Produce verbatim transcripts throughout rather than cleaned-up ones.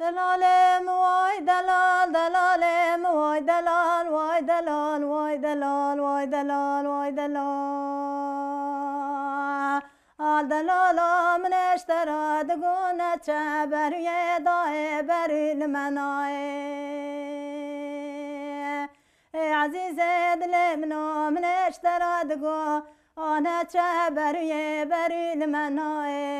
Delalê min way delal, delalê min way delal, way delal, way delal, way delal, way delal. Al delala min eştera digone çe berûyê dayê berû li me nayê. Ê ezîzê dilê min o, min eştera digo, ane çe berûyê berû li me nayê.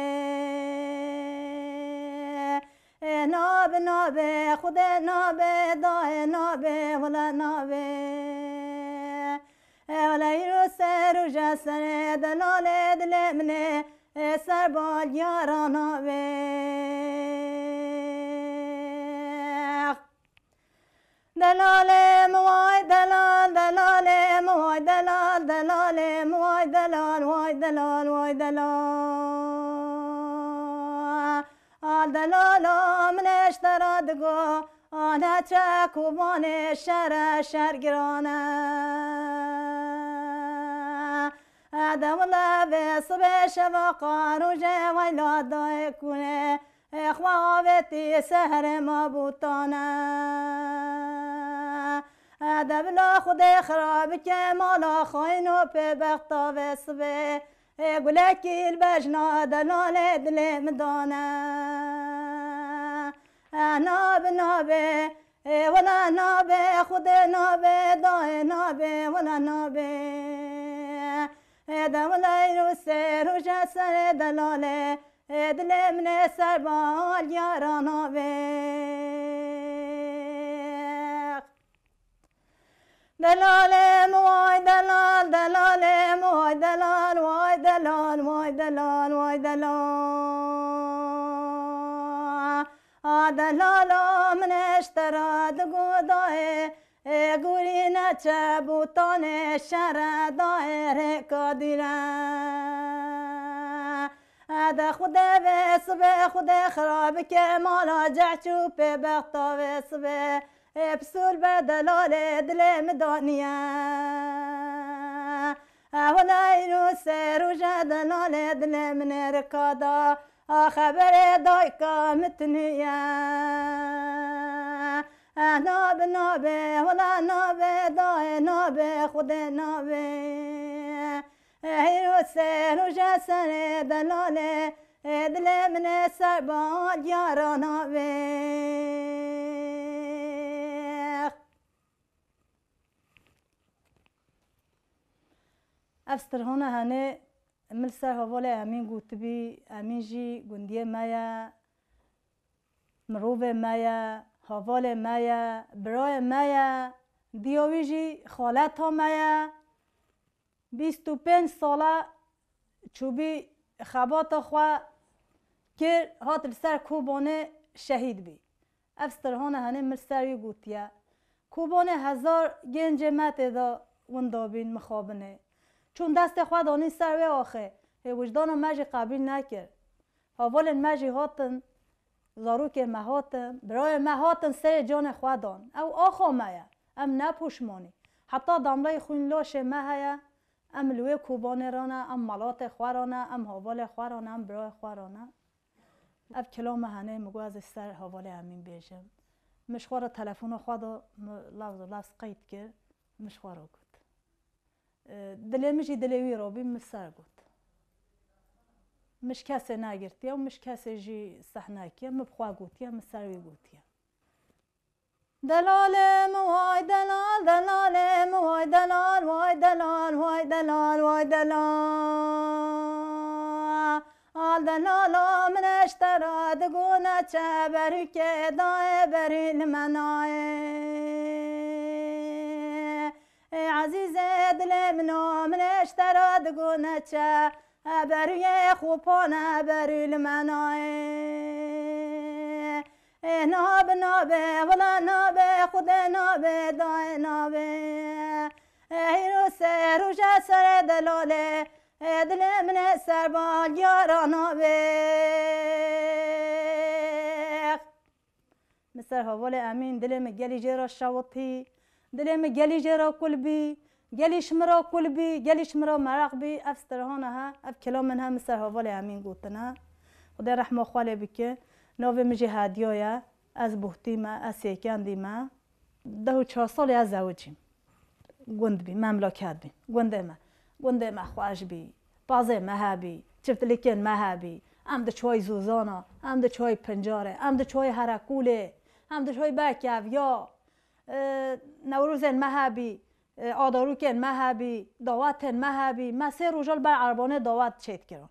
Ê nabe, nabe, Xwedê nabe, dayê nabe, wele nabe. Ê wele îro ser û je serê delalê dilê min ê, ê ser balgiyara nabe. Delalê min way delal, delalê min way delal, delalê min way delal, way delal, way delal. A delala min eştera digo, a neçe Kobanê şere şer giran e. E dewle vê sibê şeveqa rojê wayla dayê kûnê. Ê xwe avêtî seherê me bûtane. E dewla Xwedê xira bike mala xayîn û pêbexta vê sibê. Ê gulekî li bejna delalê dilê min dane. E nabe, nabe, ê wele nabe, Xwedê nabe, dayê nabe, wele nabe. Ê dewla îro ser û je serê delalê, ê dilê min ê ser bal yara nabe. Delalê min way delal, delalê min way delal, way delal, way delal, way delal. A delala min eştera digo dayê, ê gurî neçe bûtanê şere dayê rêka dîre. E de Xwedê vê sibê Xwedê xira bike mala cehçû pê bexta vê sibê. Ê pisûl be delalê dilê min daniye. E wele îro ser û je delalê dilê min ê rika da. A xeberê dayka min tuniye. E nabe, nabe, wele nabe, dayê nabe, Xwedê nabe. E îro ser û je serê delalê, ê dilê min ê ser bal yara nabe. Ev strihana henê min li ser hevalê Emîn gotibî, Emîn jî gundiyê me ye, mirovê me ye, hevalê me ye, birayê me ye, diya wî jî xaleta me ye. Bîst û pênc sala çûbî xebata xwe kir, hat li ser Kobanê şehîd bî. Ev strihana henê min ser wî gotiye. Kobanê hezar gencê me tê de winda bîn, mixabinê. Çûn destê xwe danîn ser wê axê. Hê wijdana me jî qebîl nekir. Hevalên me jî hatin, zarokê me hatin, birayê me hatin serê canê xwe dan. Ew axa me ye. Em ne poşmanî. Heta damleyê xwîn laşê me heye. Em li wê Kobanê re ne, em malatê xwe re ne, em hevalê xwe re ne, em birayê xwe re ne. Ev kilama henê min got ez ê ser hevalê Emîn bêjim. Min ji xwe re telefona xwe da, min lafz û lafz qeyd kir, min ji xwe re got. E, dilê min jî dilê wî re bî, min ser got. Min ji kesê negirtiye û min ji kesê jî seh nekiye, min bi xwe gotiye, min ser wî gotiye. Delalê min way delal, delalê min way delal, way delal, way delal, way delal. Al delala min eştera digone çe berûkê dayê berû li me nayê. Ê ezîzê dilê min o, min eştera digone çe, e berûyê xopane berû li me nayê. Ê nabe, nabe, wela nabe, Xwedê nabe, dayê nabe. Ê hîro ser û je serê delalê, ê dilê min ê ser bal diyara nabe. Min ser hevalê Emîn, dilê min gelî jê re şewitî, dilê min gelî jê re kul bî, gelî ji min re kul bî, gelî ji min re meraq bî. Ev strihana he, ev kilamên he min ser hevalê Emîn gotine. Xwedê rehma xwe lê bike. Navê min jî Hediya ye. Ez buhtî me, ez sêkendî me. Deh û çar salê ez zewicîm. Gund bî, memleket bî. Gundê me. Gundê me xweş bî. Pazê me hebî. Çiftlikên me hebî. Em diçoy zûzana. Em diçoy pincarê. Em diçoy herekûlê. Em diçoy berkevya. E, Newrozên me hebî. E, adarûkên me hebî. Dawetên me hebî. Me sê roja li ber erbonê dawet çêdikirin.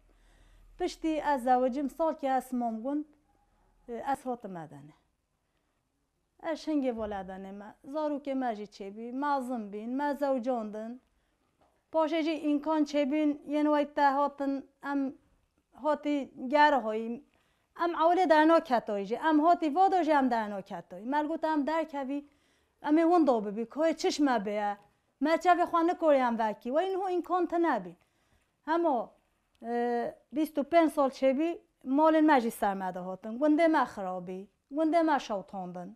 Piştî ez zewicîm, salkê ez mam gund. E, ez hatim Edenê. Ez hingê voladanê me. Zarokê me jî çêbî, mezin bîn, me zewcandin. Paşê jî îmkan çêbîn, yên wey te hatin, em hatî gerhoyî. Em ewilê dernaketoyî jî. Em hatî vado jî em dernaketoyî. Me got em derkevî, em ê winda bibî. Koyê çiş me bêye. Me çavê xwe nikorî em vekî. Wey niho îmkan tine bî. Hemo, e, bîst û pênc sal çêbî, malên me jî ser me de hatin. Gundê me xirabî. Gundê me şewtandin.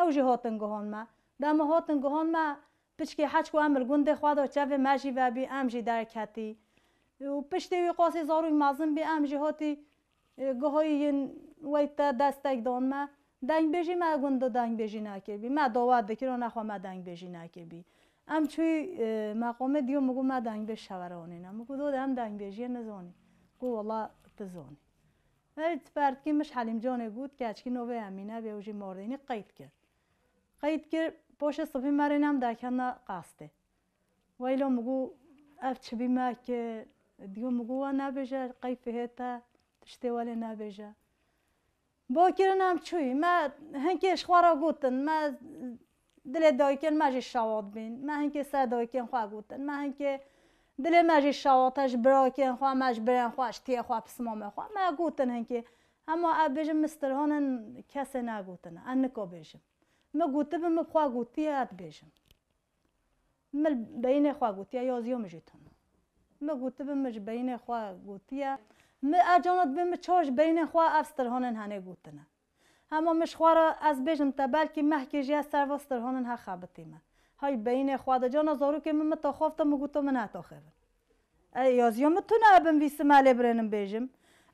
Ew jî hatin guhan me. Dema hatin guhan me, piçkê heçku em li gundê xwe de çevê me jî vebî, em jî derketî. Û piştê wî qasî zarok mezin bî, em jî hatî, e, guhayî yên wey te destek dan me. Dengbêjî me gundo dengbêjî nekiribî. Me dawet dikiro, nexwe me dengbêjî nekiribî. Em çûyî, e, meqamê diyo, min got me dengbêj şevere anîne. Min got, "Do de em dengbêjiyê nizanî." Got, "Wela tu zanî." Her ferdkî mij Helîmcanê got, keçkî novê Emîne bê, ew jî Mardînî qeyd kir. Qeyd kir, paşê sibhî me rê nem derketine qastê. Weylo min got, ev çi bî me kir? Diyo min got, we nebêje, qey fihê te, tiştê welê nebêje. Bo kirin em çûyî, me hinkê ji xwe re gotin, me dilê dayikên me jî şewat bîn, me hinkê ser dayikên xwe gotin, me hinkê dilê me jî şewate ji birakên xwe, me ji birên xwe, ji tiyê xwe, pismamê xwe, me gotin hinkê. Hema ev bêjin min stirhanên kesê negotine, ez nika bêjim. Min gotibin, min bi xwe gotiye, ez dibêjim. Min li beyînê xwe gotiye, yaziyo min jî tune. Min gotibin, min ji beyînê xwe gotiye. Min ev cana dibê min çawa ji beyînê xwe ev stirhanên henê gotine. Hema min ji xwe re ez bêjim te, belkî mehkê jî ez ser va stirhanên he xebitî me. Hay beyînê xwe de cana zarokê min, min taxav te, min goto min netaxêvin. E, yaziyo min tune, ebin vî simelê birênim bêjim.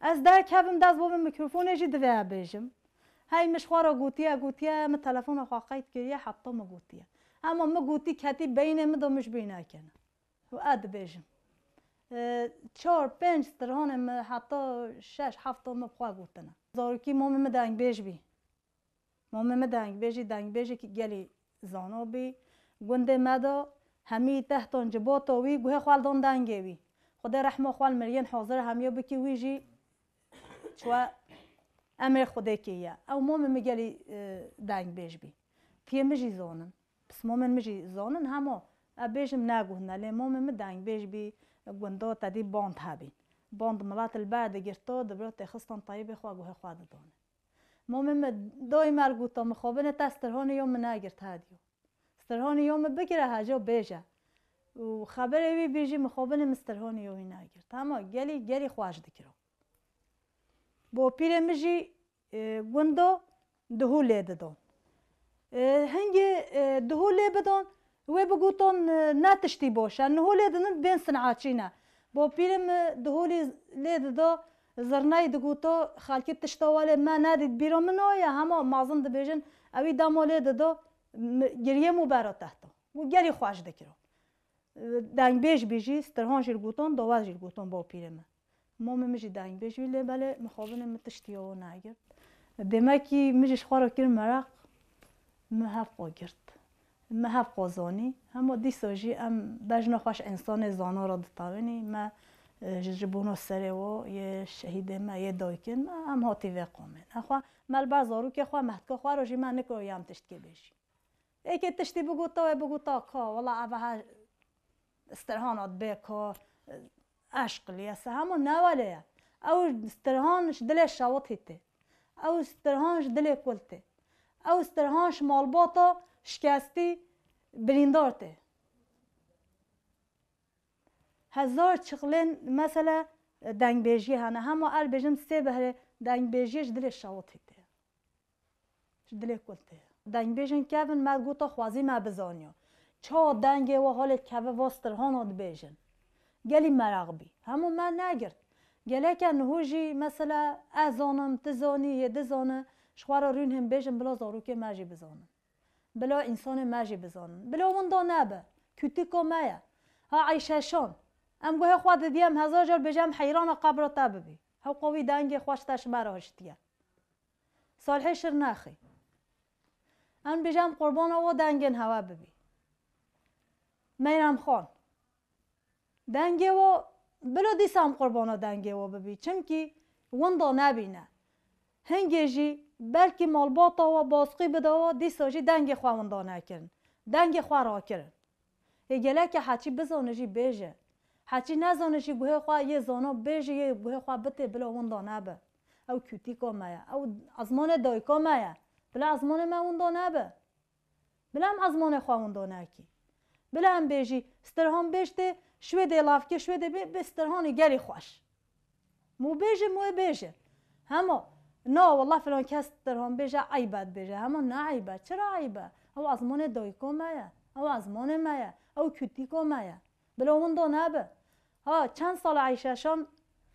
Ez derkevim dest bo min mikrofonê jî divê bêjim. Hey min ji xwe re gotiye, gotiye, min telefona xwe qeyd kiriye, heta min gotiye. Hema min gotî ketî beyînê min de, min ji bîr nekene. Û ez dibêjim. E, çar, pênc stirhanê min, heta şeş, hefta min bi xwe gotine. Zarokî mamê min dengbêj bî. Mamê min dengbêjî, dengbêjekî gelî zana bî. Gundê me de hemî tehtan cibata wî, guhê xwe li dan dengê wî. Xwedê rehma xwe li miriyên hazir hemiya bikî, wî jî çiwe emrê Xwedê kiriye. Ew mamê min gelî, e, dengbêj bî. Tiyê min jî zanin. Pismamên min jî zanin, hema, e, bêjim neguhne, lê mamê min dengbêj bî, gunda te dî band hebîn. Band milet li ber digirto, dibiro têxistan teyibê xwe guhê xwe didane. Mamê min dayî me li gota, mixabinê te stirhanê yo min negirt hediyo. Stirhanê yo min bigire hejo bêje. Û xeberê wî bî jî mixabinê min stirhanê yo wî negirt. Hema gelî, gelî xweş dikiro. Bopîrê min jî, e, gundo duhû lê didon. E, hingê, e, duhû lê bidon, wê bigoton, e, ne tiştî boş e. Nuhû lê didin bên sinaçî ne. Bopîrê min duhûlî lê dido, zirneyî digoto, xelkî tişta welê me nedît bîra min naye, hema mazin dibêjin, ewî dema lê dido, mi-, giriyê min bera tehto. Û gelî xweş dikiro. Dengbêj bî jî, stirhan jî li goton, dawet jî li goton bopîrê min. Mamê min jî dengbêj bî, lê belê mixabinê min tiştî yo negirt. Demekî min jî ji xwe re kir meraq, min hev xwe girt. Min hev xwe zanî. Hema dîsa jî em bejna xwe ji însanê zana re ditewînî. Me, e, ji, ji bona serê wo yê şehîdê me, yê dayikên me, em hatî vê qomê. Nexwe me li ber zarokê xwe, mehtika xwe re jî me nikiro yam tiştkê bêjî. Êkê tiştî bigota, wê bigota ka, wela eve he stirhana dibê ka, eşq liyese, hema ne welê ye. Ew stirhan ji dilê şewitî tê. Ew stirhan ji dilê kul tê. Ew stirhan ji malbata şikestî birîndar tê. Hezar çixlên, mesele, dengbêjiyê hene. Hema er bêjin sê behrê dengbêjiyê ji dilê şewitî tê. Ji dilê kul tê. Dengbêjên kevin me gota xwezî me bizaniya. Çawa dengê we halê dikeve va stirhana dibêjin. Gelî meraq bî. Hemû me negirt. Geleke niho jî mesela ez zanim, tu zanî, yê di zane, Ji xwe re rûnên bêjin, bila zarokê me jî bizanin. Bila însanê me jî bizanin. Bila winda nebe. Kûtîka me ye. Ha Eyşe Şan. Em guhê xwe didî, em hezar car bêje em heyrana qebra te bibî. Hewqa wî dengê xwe ji te ji me re hiştiye. Salihê Şirnexî. Em bêje em qurbana we dengên hewe bibî. Meyrem Xan. Dengê we, bila dîsa em qurbana dengê we bibî. Çimkî winda nebîne. Hingê jî belkî malbata we basqî bida we, dîsa jî dengê xwe winda nekirin. Dengê xwe rakirin. Ê geleke heçî bizane jî bêje. Heçî nezane jî guhê xwe yê zana bêje, yê guhê xwe bitê bila winda nebe. Ew kûtîka me ye. Ew ezmanê dayika me ye. Bila ezmanê me winda nebe. Bila em ezmanê xwe winda nekî. Bila em bêjî, Stirhan bêj tê, Şwêdê lav ke, Şwêdê bê, bê Stirhanê gelî xweş. Mû bêje, mû ê bêje. Hema, na, wallah filan kes Stirhan bêje, eyb e dibêje. Hema ne eyb e. Çira eyb e? Ew ezmanê dayika me ye. Ew ezmanê me ye. Ew kûtîka me ye. Bila winda nebe. Ha, çend sal Eyşe Şan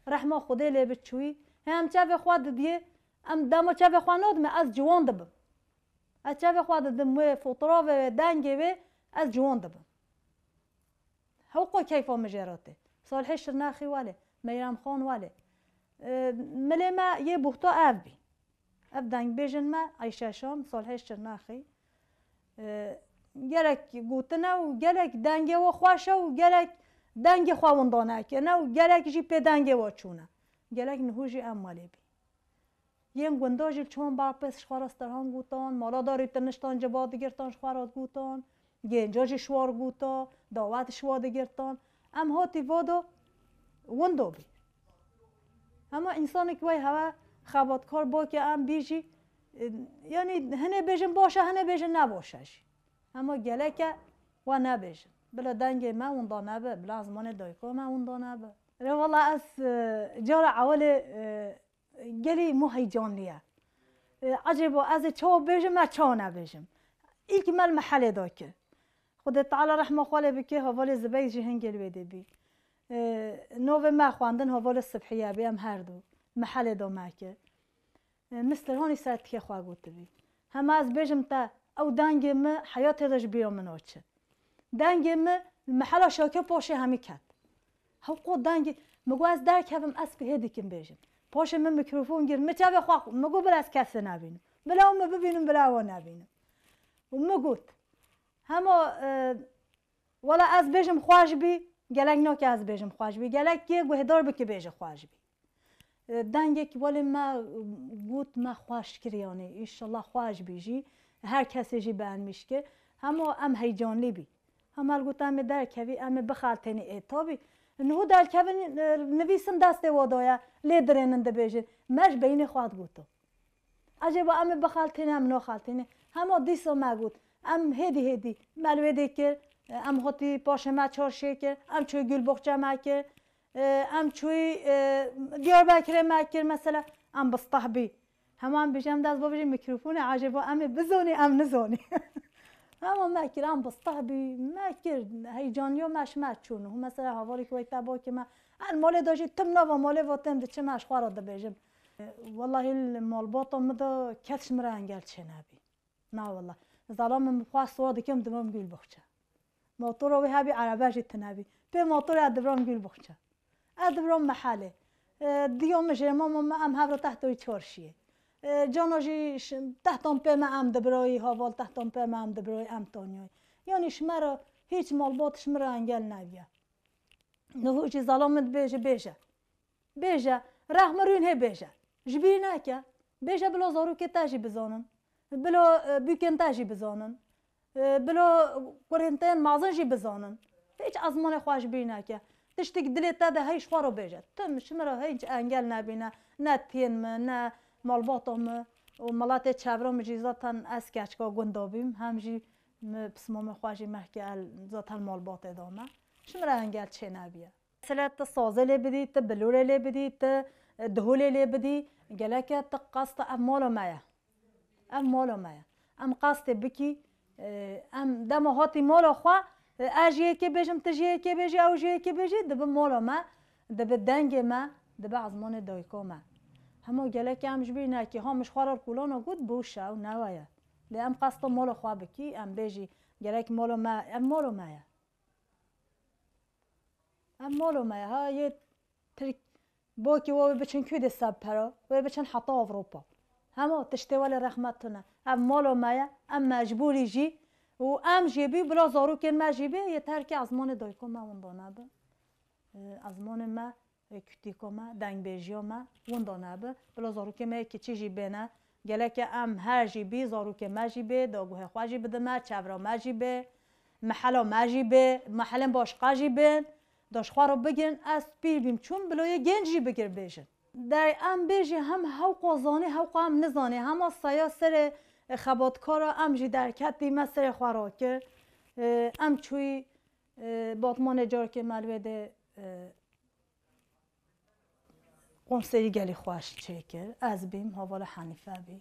rehma Xwedê lê bi çûyî. He em çavê xwe didiyê, em dema çavê xwe nadime, ez ciwan dibim. Ez çavê xwe didim wê fotoğrafê wê, dengê wê, ez ciwan dibim. Hewqa keyfa min jê re tê. Salihê Şirnexî welê, Meyrem Xan welê. E, milê me yê buhta ev bî. Ev dengbêjin me, Eyşe Şan, Salihê Şirnexî. E, gelek gotine û gelek dengê we xweş e û gelek dengê xwe winda nekirine û gelek jî pê dengê we çûne. Gelek niho jî em welê bî. Yên gunda jî li çiwan berpês ji xwe re Stirhan gotan, mala darî tiniştan ciba digirtan ji xwe re digotan, gênca jî ji we re gota, dawet ji we digirtan. Em hatî vado winda bî. Hema însanek wey hewe xebatkar bake em bî jî, e, yanî hinê bêjin baş e, hinê bêjin ne baş e jî. Hema geleke we nebêjin. Bila dengê me winda nebe, bila ezmanê dayika me winda nebe. Rê wela ez, e, cara ewilê, e, gelî mû heyecanlî ye. E, ecêba ez ê çawa bêjim, ez çawa nebêjim? Îlk me li mehelê de kir. Xwedê Teala rehma xwe lê bike, hevalê Zibeyk jî hingê li wê de bî. E, navê me xwendin, hevalê Sibhiye bî, em her du mehelê de me kir. E, min Stirhanî ser tikê xwe gotibî. Hema ez bêjim te, ew dengê min heyatê de ji bîra min naçe. Dengê min li mehela Şakir paşê hemî ket. Hewqo dengê, min got ez derkevim, ez hê dikim bêjim. Paşê min mikrofon girt, min çavê xwe, min got bila ez kesê nebînim. Bila ew min bibînim, bila ew nebînim. Û min got, hema, e, wela ez bêjim xweş bî, gelek nake ez bêjim xweş bî. Gelek yê guhdar bike bêje xweş bî. E, dengek welê me got me xweş kir, yanî, înşallah xweş bî jî, her kesê jî beğenmiş kir. Hema em heyecanlî bî. Hema li got em ê derkevî, em ê bixeltênî ê tabî. Niho derkevin, e, nivîsin destê we daye, lê dirênin dibêjin. Me ji beynê xwe digoto. Ecêba em ê bixeltêne, em naxeltêne. Hema dîsa me got, em hêdî hêdî me li wê dê kir, em hatî paşê me çarşê kir, em çûyî Gulboxçe me kir, em çûyî, e, Diyarbekirê me kir, mesela, em bisteh bî. Hema em bêjin, em dest bavêjin mîkrofonê, ecêba em ê bizonî, em nizonî. Hema me kir, em bisteh bî, me kir, heyecaniya me ji me çûn. Hû mesela hevalê ku weyta bakê me, em malê de jî tim nava malê va tim diçim, ez ji xwe re dibêjim. Wellahî li malbata min de kes ji min re engel çênebî. Na wella. Zala min bi xwe siwa dikim, dibim Gulboxçe. Motora wî hebî, erebe jî tune bî. Pê motorê ez dibram Gulboxçe. Ez dibram mehelê. E, diya min jê mama min, em hev re tehta wî çarşiyê. E, cana jî ş-, tehtan pê me em dibirayî, heval tehtan pê me em dibirayî, em tanyayî. Yanî ji me re hîç malbat ji min re engel nebiye. Niho jî zala min dibêje, bêje. Bêje, rexme rûn hê bêje. Ji bîr neke. Bêje bila zarokê te jî bizanin. Bila, e, bûkên te jî bizanin. E, bila kurên te yên mezin jî bizanin. Hîç ezmanê xwe ji bîr neke. Tiştek dilê te de hey ji xwe re bêje. Tim ji min re hîç engel nebîne. Ne tiyên min, ne malbata min. Û miletê çevra min jî zaten ez keçika gunda bîm. Hem jî min pismamê xwe jî mehke el zaten malbatê da me. Ji min re engel çênebiye. Mesela tu sazê lê bidî, tu bilûrê lê bidî, tu, e, dihûlê lê bidî, geleke tu qasta ev mala me ye. Ev mala me ye. Em qastê bikî, e, em dema hatî mala xwe, e, ez jî yekê bêjim, tu jî yekê bêjî, ew jî yekê bêjî, dibe mala me, dibe dengê me, dibe ezmanê dayika me. Hema gelek em ji bîr nekî, ha min ji xwe re kulana got, bûşe ew newe ye. Lê em qesta mala xwe bikî, em bêjî, gerek mala me, ev mala me ye. Ev mala me ye, ha yê Tirk, bokî we biçin kû dê seb pera, wê biçin heta Ewropa. Hema tiştê we li rehmet tune. Ev mala me ye, em mecbûrî jî û em jê bî bila zarokên me jî bê, yê terkê ezmanê dayika me winda nebe. Ezmanê me, e, kutîka me, dengbêjiya me winda nebe. Bila zarokê me yê kiçî jî bêne. Geleke em her jî bî, zarokê me jî bê, daguhê xwe jî bidime, çevra me jî bê, mehela me jî bê, mehelên başqa jî bên. Da ji xwe re bigin, ez pîr bîm, çûm bila yê genc jî bigir bêjin. Der em bêjî hem hewqa zanî, hewqa em nizanî, hema saya serê, e, xebatkara em jî derketî me serê xwe rakir. E, em çûyî, e, Batmanê carkê me li wê dê, e, Konserî gelî xweş çêkir. Ez bîm, hevala Henîfe bî.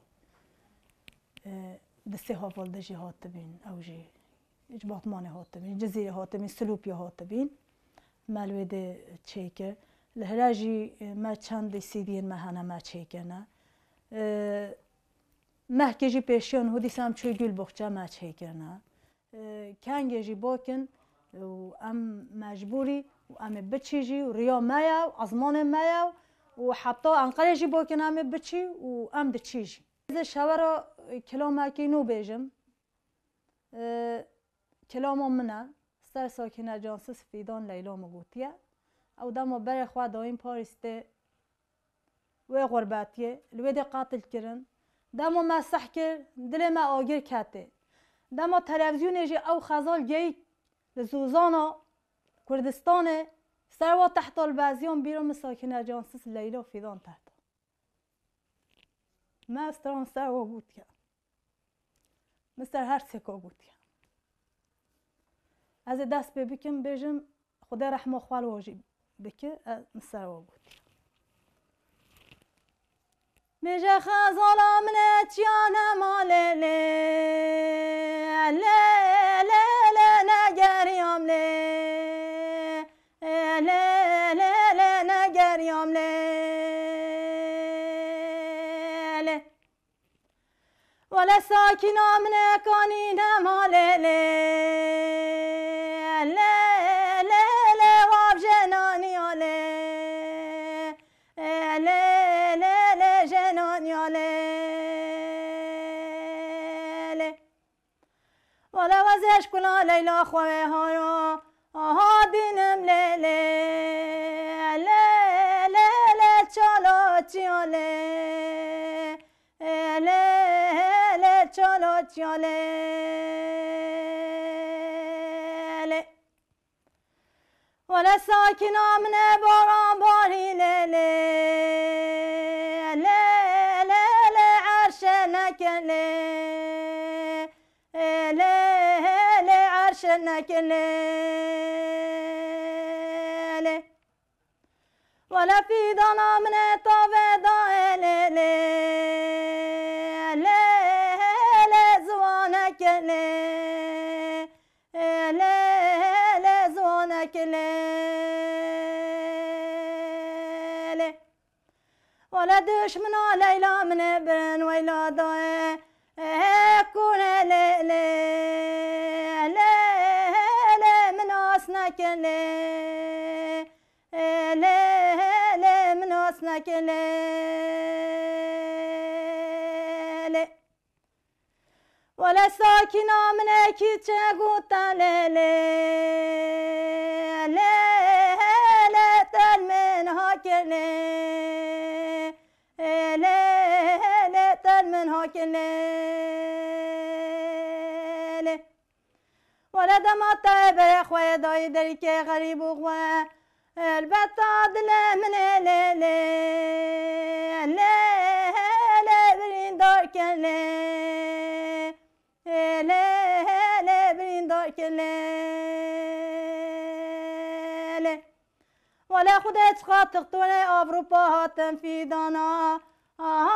E, di sê heval de jî hatibîn, ew jî ji Batmanê hatibîn, ji Cizîrê hatibîn, Silopiyê hatibîn. Me li wê dê çêkir. Li hire jî, e, me çend C D'yên me hene me çêkirine. E, mehkê jî pêşiya niho dîsa em çûyî Gulboxçe me çêkirine. E, kengê jî bokin û em mecbûrî û em ê biçî jî û riya me ye û ezmanê me ye û heta Enqerê jî bokin em ê biçî û em diçî jî. Ez ê şewe re kilamekî nû bêjim. E, kilama min e. Ser Sakîne Cansiz Fîdan Leyla min gotiye. Ew dema berê xwe dayîn Parîs tê wê xurbetiyê, li wê dê qetil kirin. Dema me seh kir, dilê me agir ketê. Dema televîzyonê jî ew xezal geyik li zozana Kurdistanê, ser wa tehta li beziyan bîra min Sakîne Cansiz Leyla Fîdan tehta. Me stran ser wa gotiye. Min ser her sêka gotiye. Ez ê dest pê bikim, bêjim, Xwedê rehma xwe li we jî bike, e, min ser we gotiye. Bêje xezala min e çiya nema lê lê, lê, lê, lê, negeriyam lê, lê, lê, lê, negeriyam lê, lê. Wele Sakîna min e kanî nema lê lê, lê, lê, lê, wav jenaniya lê, lê, lê, lê, lê, jenaniya lê, lê. Wele wezê eşkula Leyla xwe wê haya, aha dînim lê lê, lê, lê, lê, çalo çiya lê, lê, lê, çalo çiya lê, lê. Wele Sakîna min e baran barî lê lê, lê, lê, lê, erşe neke lê, lê, lê, erşe neke lê, lê. Wele Fîdana min e tavê dayê lê lê, lê, lê, ziwaneke lê, lê, lê, ziwaneke lê, lê. Wele dişmina Leyla min e bin weyla dayê, e, kune lê lê, lê, lê, min as neke lê, lê, lê, min nas neke lê, lê. Wele Sakîna min e kî çe gote lê, lê, lê, lê, tel min hake lê, lê, lê, tel min hake lê, lê. Wele dema te berê xwe dayî derîkê xerîb û xwe, elbeta dilê min ê lê lê, lê, lê, birîndar ke lê, lê, lê, birîndar ke lê, lê. Wele Xwedê çiqa tixtorê Avrupa hatin fîdana. Aha